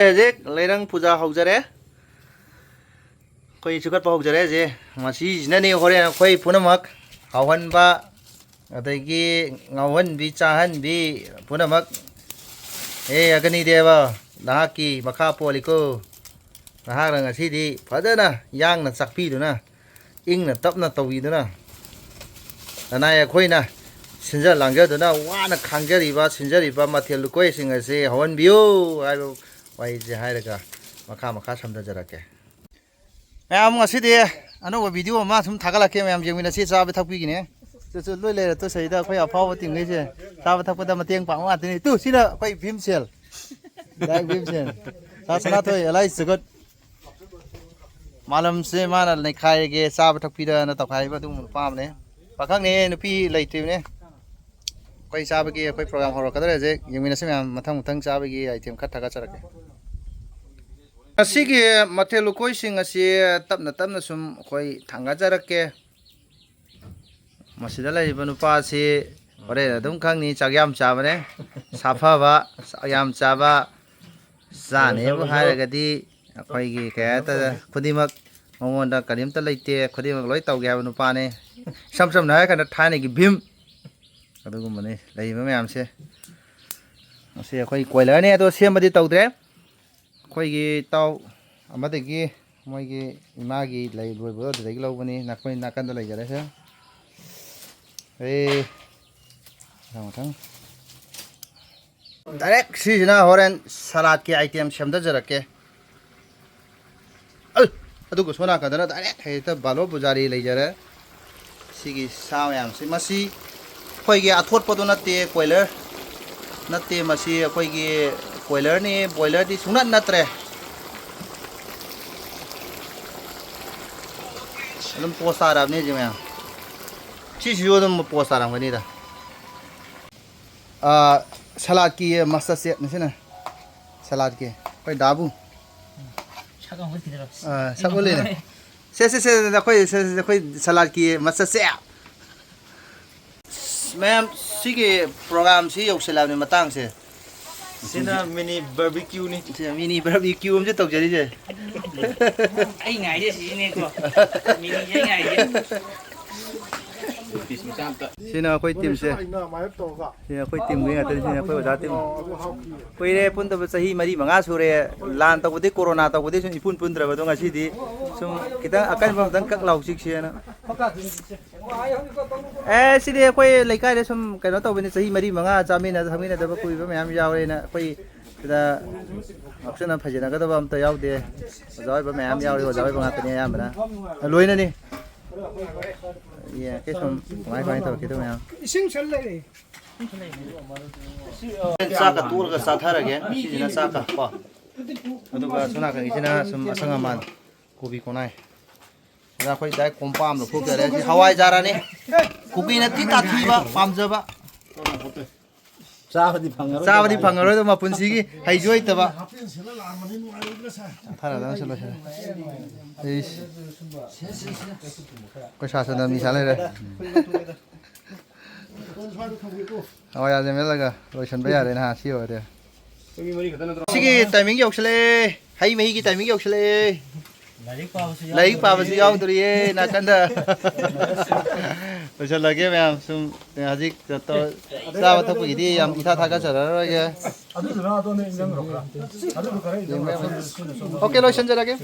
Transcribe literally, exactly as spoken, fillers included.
ꯍꯧꯖꯤꯛ ꯂꯩꯔꯪ ꯄꯨꯖꯥ ꯍꯧꯖꯔꯦ꯫ ꯑꯩꯈꯣꯏ ꯆꯨꯈꯠꯄ ꯍꯧꯖꯔꯦ ꯍꯧꯖꯤꯛ꯫ ꯃꯁꯤꯁꯤꯅꯅꯤ ꯍꯣꯔꯦꯟ ꯑꯩꯈꯣꯏ ꯄꯨꯝꯅꯃꯛ ꯍꯥꯎꯍꯟꯕ, ꯑꯗꯒꯤ ꯉꯥꯎꯍꯟꯕꯤ, ꯆꯥꯍꯟꯕꯤ ꯄꯨꯝꯅꯃꯛ꯫ ꯑꯦ ꯑꯒꯅꯤꯗꯦꯕ, ꯅꯍꯥꯛꯀꯤ ꯃꯈꯥ ꯄꯣꯜꯂꯤꯀꯣ꯫ ꯅꯍꯥꯛꯅ ꯉꯁꯤꯗꯤ ꯐꯖꯅ ꯌꯥꯡꯅ ꯆꯥꯛꯄꯤꯗꯨꯅ, ꯏꯪꯅ ꯇꯞꯅ ꯇꯧꯕꯤꯗꯨꯅ, ꯅꯅꯥꯏ ꯑꯩꯈꯣꯏꯅ ꯁꯤꯟꯖ ꯂꯥꯡꯖꯗꯨꯅ ꯋꯥꯅ ꯈꯥꯡꯖꯔꯤꯕ, ꯁꯤꯟꯖꯔꯤꯕ ꯃꯊꯦꯜ ꯂꯨꯀꯣꯏꯁꯤꯡ ꯑꯁꯤ ꯍꯧꯍꯟꯕꯤꯌꯨ ꯍꯥꯏꯕ ꯋꯥꯍꯩꯁꯦ ꯍꯥꯏꯔꯒ ꯃꯈꯥ ꯃꯈꯥ ꯁꯝꯊꯖꯔꯛꯀꯦ꯫ ꯃꯌꯥꯝ, ꯉꯁꯤꯗꯤ ꯑꯅꯧꯕ ꯚꯤꯗꯤꯑꯣ ꯑꯃ ꯁꯨꯝ ꯊꯥꯒꯠꯂꯛꯀꯦ, ꯃꯌꯥꯝ ꯌꯦꯡꯃꯤꯟꯅꯁꯤ꯫ ꯆꯥꯕ ꯊꯛꯄꯤꯒꯤꯅꯦ꯫ ꯆꯨ ꯆꯨ ꯂꯣꯏ ꯂꯩꯔꯦ ꯇꯣ ꯁꯤꯗ ꯑꯩꯈꯣꯏ ꯑꯐꯥꯎꯕ ꯇꯤꯝꯈꯩꯁꯦ꯫ ꯆꯥꯕ ꯊꯛꯄꯗ ꯃꯇꯦꯡ ꯄꯥꯡꯕ ꯉꯥꯛꯇꯅꯤ꯫ ꯇꯨ, ꯁꯤꯅ ꯑꯩꯈꯣꯏ ꯚꯤꯝꯁꯦꯜ꯫ ꯗꯥꯏꯔꯦꯛ ꯚꯤꯝꯁꯦꯜ꯫ ꯁꯥ ꯁꯅꯥꯊꯣꯏ, ꯑꯦꯂꯥꯏ ꯁꯨꯒꯠ꯫ ꯃꯥꯂꯝꯁꯦ ꯃꯥꯅ ꯅꯩꯈꯥꯏꯔꯒꯦ, ꯆꯥꯕ ꯊꯛꯄꯤꯗꯅ ꯇꯧꯈꯥꯏꯕ ꯑꯗꯨꯒꯨꯝꯕ ꯅꯨꯄꯥ ꯑꯃꯅꯦ꯫ ꯄꯥꯈꯪꯅꯦ, ꯅꯨꯄꯤ ꯂꯩꯇ꯭ꯔꯤꯕꯅꯦ꯫ ꯑꯩꯈꯣꯏ ꯆꯥꯕꯒꯤ ꯑꯩꯈꯣꯏ ꯄ꯭ꯔꯣꯒ꯭ꯔꯥꯝ ꯍꯧꯔꯛꯀꯗꯧꯔꯦ ꯍꯧꯖꯤꯛ꯫ ꯌꯦꯡꯃꯤꯟꯅꯁꯤ ꯃꯌꯥꯝ, ꯃꯊꯪ ꯃꯊꯪ ꯆꯥꯕꯒꯤ ꯑꯥꯏꯇꯦꯝ ꯈꯔ ꯊꯥꯒꯠꯆꯔꯛꯀꯦ꯫ ꯉꯁꯤꯒꯤ ꯃꯊꯦꯜ ꯂꯨꯀꯣꯏꯁꯤꯡ ꯑꯁꯤ ꯇꯞꯅ ꯇꯞꯅ ꯁꯨꯝ ꯑꯩꯈꯣꯏ ꯊꯥꯡꯒꯠꯆꯔꯛꯀꯦ꯫ ꯃꯁꯤꯗ ꯂꯩꯔꯤꯕ ꯅꯨꯄꯥꯁꯤ ꯍꯣꯔꯦꯟ ꯑꯗꯨꯝ ꯈꯪꯅꯤ, ꯆꯥꯛ ꯌꯥꯝ ꯆꯥꯕꯅꯦ꯫ ꯁꯥꯐꯕ, ꯆꯥꯛ ꯌꯥꯝ ꯆꯥꯕ, ꯆꯥꯅꯦꯕꯨ ꯍꯥꯏꯔꯒꯗꯤ ꯑꯩꯈꯣꯏꯒꯤ ꯀꯩ ꯍꯥꯏꯇꯥꯔꯦ, ꯈꯨꯗꯤꯡꯃꯛ ꯃꯉꯣꯟꯗ ꯀꯔꯤꯝꯇ ꯂꯩꯇꯦ, ꯈꯨꯗꯤꯡꯃꯛ ꯂꯣꯏ ꯇꯧꯒꯦ ꯍꯥꯏꯕ ꯅꯨꯄꯥꯅꯤ꯫ ꯏꯁꯝ ꯁꯝꯅ ꯍꯥꯏꯔ ꯀꯥꯟꯗ ꯊꯥꯏꯅꯒꯤ ꯚꯤꯝ ꯑꯗꯨꯒꯨꯝꯕꯅꯤ ꯂꯩꯔꯤꯕ ꯃꯌꯥꯝꯁꯦ꯫ ꯃꯁꯤ ꯑꯩꯈꯣꯏ ꯀꯣꯏꯂꯔꯅꯦ, ꯑꯗꯣ ꯁꯦꯝꯕꯗꯤ ꯇꯧꯗ꯭ꯔꯦ꯫ ꯑꯩꯈꯣꯏꯒꯤ ꯏꯇꯥꯎ ꯑꯃꯗꯒꯤ ꯃꯣꯏꯒꯤ ꯏꯃꯥꯒꯤ ꯂꯩ ꯂꯣꯏꯕꯗꯣ ꯑꯗꯨꯗꯒꯤ ꯂꯧꯕꯅꯤ꯫ ꯅꯈꯣꯏ ꯅꯥꯀꯟꯗ ꯂꯩꯖꯔꯦꯁꯦ꯫ ꯑꯦ, ꯃꯊꯪ ꯃꯊꯪ꯫ ꯗꯥꯏꯔꯦꯛ ꯁꯤꯁꯤꯅ ꯍꯣꯔꯦꯟ ꯁꯂꯥꯗꯀꯤ ꯑꯥꯏꯇꯦꯝ ꯁꯦꯝꯊꯖꯔꯛꯀꯦ꯫ ꯑꯜ! ꯑꯗꯨꯒ ꯁꯣꯝ ꯅꯥꯀꯟꯗꯅ ꯗꯥꯏꯔꯦꯛ ꯍꯦꯛꯇ ꯕꯥꯂꯣ ꯄꯨꯖꯥꯔꯤ ꯂꯩꯖꯔꯦ꯫ ꯁꯤꯒꯤ ꯁꯥ ꯃꯌꯥꯝꯁꯤ, ꯃꯁꯤ ꯑꯩꯈꯣꯏꯒꯤ ꯑꯊꯣꯠꯄꯗꯣ ꯅꯠꯇꯦ, ꯀꯣꯏꯂꯔ ꯅꯠꯇꯦ, ꯃꯁꯤ ꯑꯩꯈꯣꯏꯒꯤ ꯀꯣꯏꯂꯔꯅꯤ꯫ ꯕꯣꯏꯂꯔꯗꯤ ꯁꯨꯡꯅꯠ ꯅꯠꯇ꯭ꯔꯦ꯫ ꯑꯗꯨꯝ ꯄꯣꯁ ꯇꯥꯔꯕꯅꯤ ꯍꯧꯖꯤꯛ ꯃꯌꯥꯝ꯫ ꯁꯤꯁꯤꯁꯨ ꯑꯗꯨꯝ ꯄꯣꯁ ꯇꯥꯔꯝꯒꯅꯤꯗ꯫ ꯑꯥ, ꯁꯂꯥꯗꯀꯤ ꯃꯁꯇꯔ ꯆꯦꯞꯅꯤ ꯁꯤꯅ꯫ ꯁꯂꯥꯗꯀꯤ ꯑꯩꯈꯣꯏ ꯗꯥꯕꯨ꯫ ꯁꯛ ꯑꯃꯨꯛ ꯊꯤꯔꯣ꯫ ꯑꯥ, ꯁꯛ ꯎꯠꯂꯤꯅꯦ꯫ ꯁꯦ, ꯁꯦ, ꯁꯦ, ꯑꯩꯈꯣꯏ, ꯁꯦ, ꯁꯦ, ꯑꯩꯈꯣꯏ ꯁꯂꯥꯗꯀꯤ ꯃꯁꯇꯔ ꯆꯦꯞ꯫ ꯃꯌꯥꯝ, ꯁꯤꯒꯤ ꯄ꯭ꯔꯣꯒ꯭ꯔꯥꯝꯁꯤ ꯌꯧꯁꯤꯜꯂꯛꯑꯕꯅꯤ ꯃꯇꯥꯡꯁꯦ꯫ ꯁꯤꯅ ꯃꯤꯅꯤ ꯕꯥꯔꯕꯤꯀ꯭ꯌꯨꯅꯤ꯫ ꯁꯤꯅ ꯃꯤꯅꯤ ꯕꯥꯔꯕꯤꯀ꯭ꯌꯨ ꯑꯃꯁꯨ ꯇꯧꯖꯔꯤꯁꯦ꯫ ꯑꯩ ꯉꯥꯏꯔꯤꯁꯦ ꯁꯤꯁꯤꯅꯦꯀꯣ꯫ ꯃꯤꯅꯤꯁꯦ ꯑꯩ ꯉꯥꯏꯔꯤꯁꯦ꯫ ꯁꯤꯅ ꯑꯩꯈꯣꯏ ꯇꯤꯝꯁꯦ꯫ ꯁꯤꯅ ꯑꯩꯈꯣꯏ ꯇꯤꯝꯒꯤ ꯉꯥꯛꯇꯅꯤ꯫ ꯁꯤꯅ ꯑꯩꯈꯣꯏ ꯑꯣꯖꯥ ꯇꯤꯝ꯫ ꯀꯨꯏꯔꯦ ꯄꯨꯟꯗꯕ, ꯆꯍꯤ ꯃꯔꯤ ꯃꯉꯥ ꯁꯨꯔꯦ꯫ ꯂꯥꯟ ꯇꯧꯕꯗꯩ, ꯀꯣꯔꯣꯅꯥ ꯇꯧꯕꯗꯩ ꯁꯨꯝ ꯏꯄꯨꯟ ꯄꯨꯟꯗ꯭ꯔꯕꯗꯣ ꯉꯁꯤꯗꯤ ꯁꯨꯝ ꯈꯤꯇꯪ ꯑꯀꯟꯕ ꯑꯝꯇꯪ ꯀꯛ ꯂꯥꯎ ꯆꯤꯛꯁꯦꯅ꯫ ꯑꯦ, ꯁꯤꯗꯤ ꯑꯩꯈꯣꯏ ꯂꯩꯀꯥꯏꯗ ꯁꯨꯝ ꯀꯩꯅꯣ ꯇꯧꯕꯅꯤ, ꯆꯍꯤ ꯃꯔꯤ ꯃꯉꯥ ꯆꯥꯃꯤꯟꯅ ꯊꯛꯃꯤꯟꯅꯗꯕ ꯀꯨꯏꯕ ꯃꯌꯥꯝ ꯌꯥꯎꯔꯦꯅ꯫ ꯑꯩꯈꯣꯏ ꯁꯤꯗ ꯉꯥꯎꯁꯟꯅ ꯐꯩꯖꯅꯒꯗꯕ ꯑꯝꯇ ꯌꯥꯎꯗꯦ꯫ ꯑꯣꯖꯥ ꯑꯣꯏꯕ ꯃꯌꯥꯝ ꯌꯥꯎꯔꯤ, ꯑꯣꯖꯥ ꯑꯣꯏꯕ ꯉꯥꯛꯇꯅꯤ ꯑꯌꯥꯝꯕꯅ꯫ ꯂꯣꯏꯅꯅꯤ꯫ ꯌꯦꯡꯉꯛꯀꯦ ꯁꯨꯝ ꯀꯃꯥꯏ ꯀꯃꯥꯏ ꯇꯧꯔꯛꯀꯦꯗꯣ ꯃꯌꯥꯝ꯫ ꯏꯁꯤꯡ ꯁꯟ ꯂꯩꯔꯦ꯫ ꯆꯥꯛꯀ ꯇꯣꯛꯑꯒ ꯆꯥꯊꯔꯒꯦ꯫ ꯁꯤꯁꯤꯅ ꯆꯥꯛꯀ ꯀꯣ꯫ ꯑꯗꯨꯒ ꯁꯣꯝ ꯅꯥꯀꯟꯒꯤꯁꯤꯅ ꯁꯨꯝ ꯑꯁꯪ ꯑꯃꯥꯟ꯫ ꯀꯣꯕꯤ ꯀꯣꯅꯥꯏ꯫ ꯑꯗ ꯑꯩꯈꯣꯏ ꯗꯥꯏꯔꯦꯛ ꯀꯣꯝꯄꯥꯝꯗ ꯐꯨꯛꯆꯔꯦ꯫ ꯁꯤ ꯍꯋꯥꯏꯖꯥꯔꯅꯤ꯫ ꯀꯨꯀꯤꯅ ꯊꯤ ꯇꯥꯊꯤꯕ ꯄꯥꯝꯖꯕ꯫ ꯆꯥꯕꯗꯤ ꯐꯪꯉꯔꯣꯏ꯫ ꯆꯥꯕꯗꯤ ꯐꯪꯉꯔꯣꯏꯗ ꯃꯄꯨꯟꯁꯤꯒꯤ ꯍꯩꯁꯨ ꯍꯩꯇꯕ꯫ ꯆꯥꯊꯔꯗꯕꯅꯤ ꯁꯤ ꯂꯣꯏꯁꯤꯜꯂꯦ꯫ ꯏꯁ꯫ ꯑꯩꯈꯣꯏ ꯁꯥ ꯁꯟꯗ ꯃꯤ ꯁꯥ ꯂꯩꯔꯦ꯫ ꯍꯋꯥꯏꯖꯥꯔꯁꯦ ꯃꯦꯠꯂꯒ ꯂꯣꯏꯁꯤꯟꯕ ꯌꯥꯔꯦ ꯅꯍꯥ ꯁꯤ ꯑꯣꯏꯔꯦ꯫ ꯁꯤꯒꯤ ꯇꯥꯏꯃꯤꯡ ꯌꯧꯁꯤꯜꯂꯛꯑꯦ꯫ ꯍꯩ ꯃꯍꯤꯒꯤ ꯇꯥꯏꯃꯤꯡ ꯌꯧꯁꯤꯜꯂꯛꯑꯦ꯫ ꯂꯥꯏꯔꯤꯛ ꯄꯥꯕꯁꯨ ꯂꯥꯏꯔꯤꯛ ꯄꯥꯕꯁꯨ ꯌꯥꯎꯗ꯭ꯔꯤꯌꯦ ꯅꯥꯀꯟꯗ꯫ ꯂꯣꯏꯁꯤꯜꯂꯒꯦ ꯃꯌꯥꯝ ꯁꯨꯝ ꯍꯧꯖꯤꯛ ꯆꯥꯕ ꯊꯛꯄꯒꯤꯗꯤ ꯌꯥꯝ ꯏꯊꯥ ꯊꯥꯒꯠꯆꯔꯔꯣꯏꯒꯦ꯫ ꯑꯗꯨꯗꯨꯅ ꯑꯗꯣꯝꯗ ꯏꯟꯖꯪꯈ꯭ꯔꯣ ꯈꯔ꯫ ꯑꯗꯨꯗꯨ ꯈꯔ ꯏꯟꯖꯪꯈ꯭ꯔꯣ꯫ ꯑꯣꯀꯦ, ꯂꯣꯏꯁꯤꯟꯖꯔꯒꯦ꯫